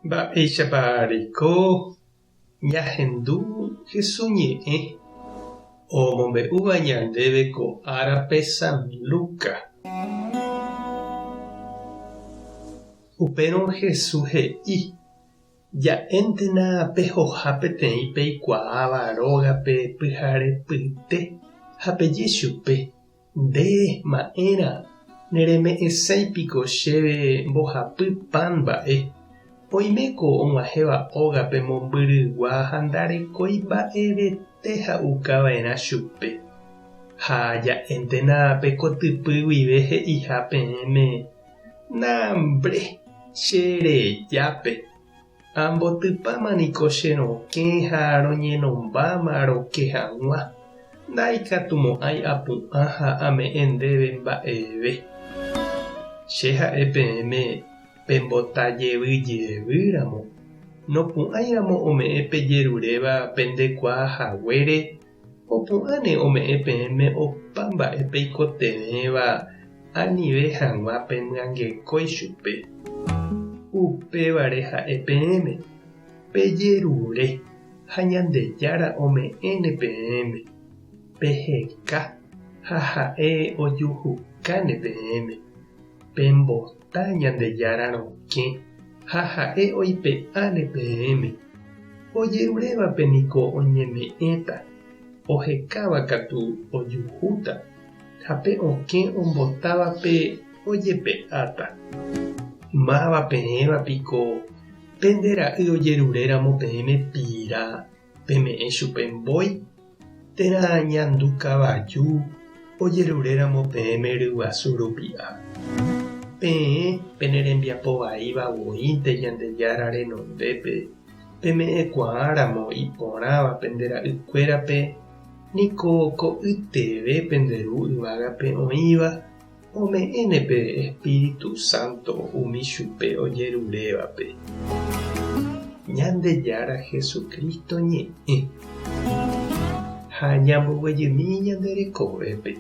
Mba'éichapa reiko ñahendu Jesús ñe'ẽ omombe'úva ñandéve ko árape San Lucas? Upérõ Jesús he'i, Ja'éntena pehoha peteĩ peikuaáva rógape pyharepyte ha peje chupe, Nde, ma'érã, nereme'ẽséi piko chéve mbohapy pan mba'e? Oiméko og̃uahẽva ógape mombyrygua ha ndarekói mba'evete ha'uka va'erã chupe. Ha ja'éntena pe kotypy guive he'iha peẽme, Nambre, che rejápe. Ambotypáma niko che rokẽ ha roñenombáma roke hag̃ua, ndaikatumo'ãi apu'ã ha ame'ẽ ndéve mba'eve. Che ha'e peẽme pembota jevy jevy ramo, nopu'ãi ramo ome'ẽ pejeruréva pendekuaa haguére, opu'ãne ome'ẽ peẽme opa mba'e peikotevẽva anive hag̃ua pemyangekói chupe. Upévare ha'e peẽme, Pejerure ha Ñandejára ome'ẽne peẽme, peheka ha ha'e ojuhukáne peẽme, pembota Ñandejára rokẽ ha ha'e oipe'áne peẽme. Ojerurévape niko oñeme'ẽta, ohekáva katu ojuhúta, ha pe okẽ ombotávape ojepe'áta. Máva peẽva piko pende ra'y ojeruréramo peẽme pira peme'ẽ chupe mbói, térã ñandu kavaju ojeruréramo peẽme ryguasu rupi'a? Peẽ pene rembiapo vaíva voínte Ñandejára renondépe peme'ẽkuaáramo iporãva pende ra'ykuérape, niko ko'yteve pende Ru yvágape oĩva ome'ẽne pe Espíritu Santo umi chupe ojerurévape. Ñandejára Jesucristo ñe'ẽ. Ha ñamboguejymi ñande rekovépe.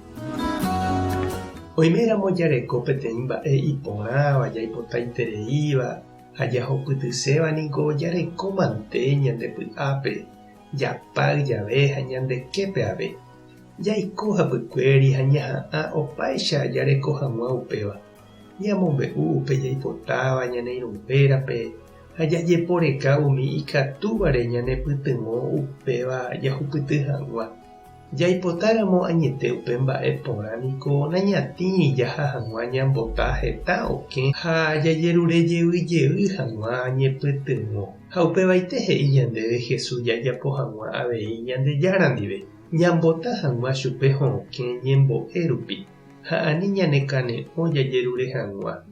Oiméramo jareko peteĩ mba'e iporãva jaipotaitereíva ha jahupytyséva niko jareko mante ñande py'ápe, japáy jave ha ñande képe ave. Jaiko hapykuéri ha ñaha'ã opáicha jareko hag̃ua upéva. Ñamombe'u upe jaipotáva ñane irũnguérape ha jajeporeka umi ikatúvare ñanepytyvõ upéva jahupyty hag̃ua. Jaipotáramo añete upe mba'e porã niko nañatĩri jaha hag̃ua ñambota heta okẽ ha jajerure jey jey hag̃ua ñepytyvõ. Ha upevaite he'i ñandéve Jesús jajapo hag̃ua avei Ñandejára ndive. Ñambota hag̃ua chupe hokẽ ñembo'e rupi ha ani ñanekane'õ jajerure hag̃ua.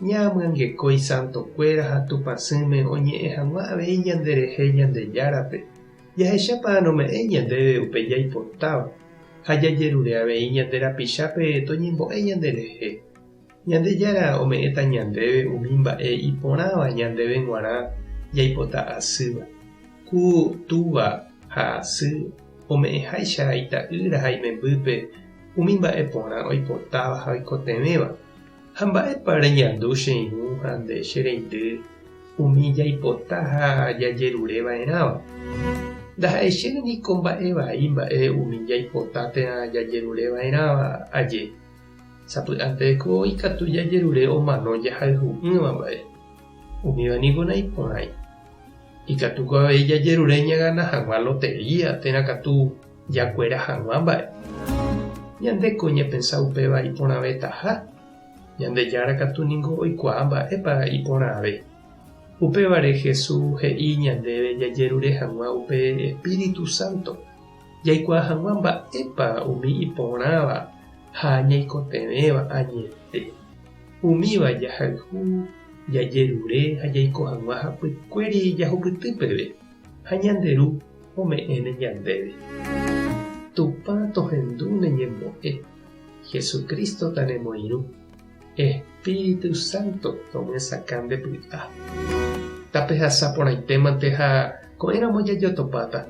Ñamyangekói santokuéra ha Tupãsýme oñe'ẽ hag̃ua avei ñanderehe Ñandejárape, jahechápa nome'ẽi ñandéve upe jaipotáva, ha jajerure avei ñande rapichápe toñembo'e ñanderehe. Ñandejára ome'ẽta ñandéve umi mba'e iporãva ñandéve g̃uarã jaipota asýva. Ku túva ha sy ome'ẽháicha ita'ýra ha imembýpe umi mba'e porã oipotáva ha oikotevẽva. Ha mba'épa reñandu che irũ ha nde che reindy umi jaipota ha jajerure va'erãva? Ndaha'eichéne niko mba'e vai mba'e umi jaipota térã jajerure va'erãva aje. Sapy'ánte ko ikatu jajerure omano jahayhu'ỹva mba'e. Umíva niko naiporãi. Ikatúko avei jajerure ñagana hag̃ua lotería térã katu jakuera hag̃ua mba'e. Ñandéko ñapensa upéva iporãvetaha, Ñandejára katu ningo oikuaa mba'épa iporãve. Upévare Jesús he'i ñandéve jajerure hag̃ua upe espíritu sánto. Jaikuaa hag̃ua mba'épa umi iporãva ha ñaikotevẽva añete. Umíva jahayhu, jajerure ha jaiko hag̃ua hapykuéri jahupyty peve, ha ñande Ru ome'ẽne ñandéve. Tupã tohendu ne ñembo'e, Jesucristo tanemoirũ, Espíritu Santo tomyesakã nde py'a. Tapehasa porãitémante ha ko'ẽramo jajotopáta.